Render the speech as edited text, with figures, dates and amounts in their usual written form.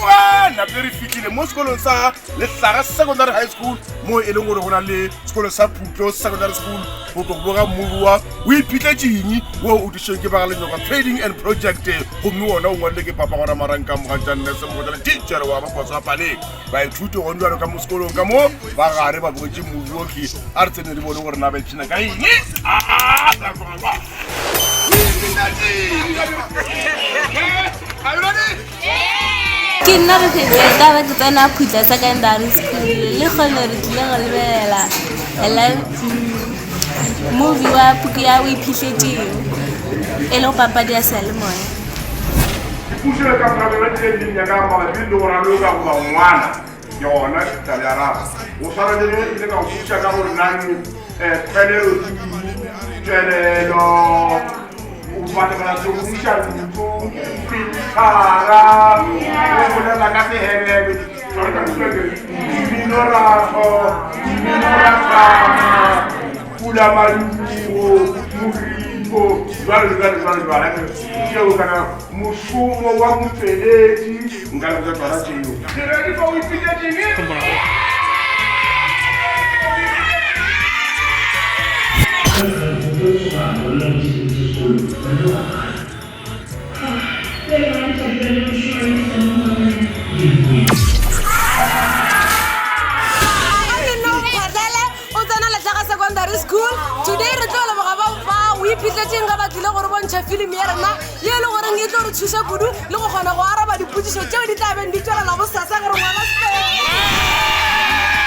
Lemoga nape re fihlile mo sekolong sa Lehlaga Secondary High School mo e leng gore go na le sekolo sa Phutlo Secondary School go tlo go boga mmubu wa o iphitletseng wo o dišeng ke bagalenyoka Trading and Project gomme wona o ngwadile ke papa gora maranka mogatšanne semogotšane teacher wa mapotso a paleng baithuti gone jalo ka mo sekolong ka mo ba gare ba bogetše mmubu oke a re tsene re bone gore na ba ipshina ka eng ah, Are you ready? Ke nna re fetse ka ba ke tsena Phutla Secondary School le kgone re tlile go lebelela movie wa puku ya o iphihletseng e lego papadi ya seyalemoya. Dipušo ka morago ga tše di nyaka mabapi le go raloka goba ngwana ke gona ke tla le araba. Go swana le ge ke ile ka go botšiša ka gore nang eh, kgwelelo ke eng, tšwelelo, o batamela segomiša ntlo, filthara, o bolela ka sehebebe, mminoratho, mminorathwana, pulamadibogo, moribo, jwalo le jwalo jwalo jwalo. Tšeo kana mošomo wa motšweletši nka le botša tsona tšeo. Ke ready for o ipitšetšeng? O tsena Lehlaga Secondary School. Today re tlo leboga ba ba o iphihletseng ga ba tlile go re bontšha filimi ya rena ye e le goreng e tlo re thuša kudu le go kgona go araba dipotšišo tšeo di tla beng di tšwelela bosasa ge re ngwala sepedi.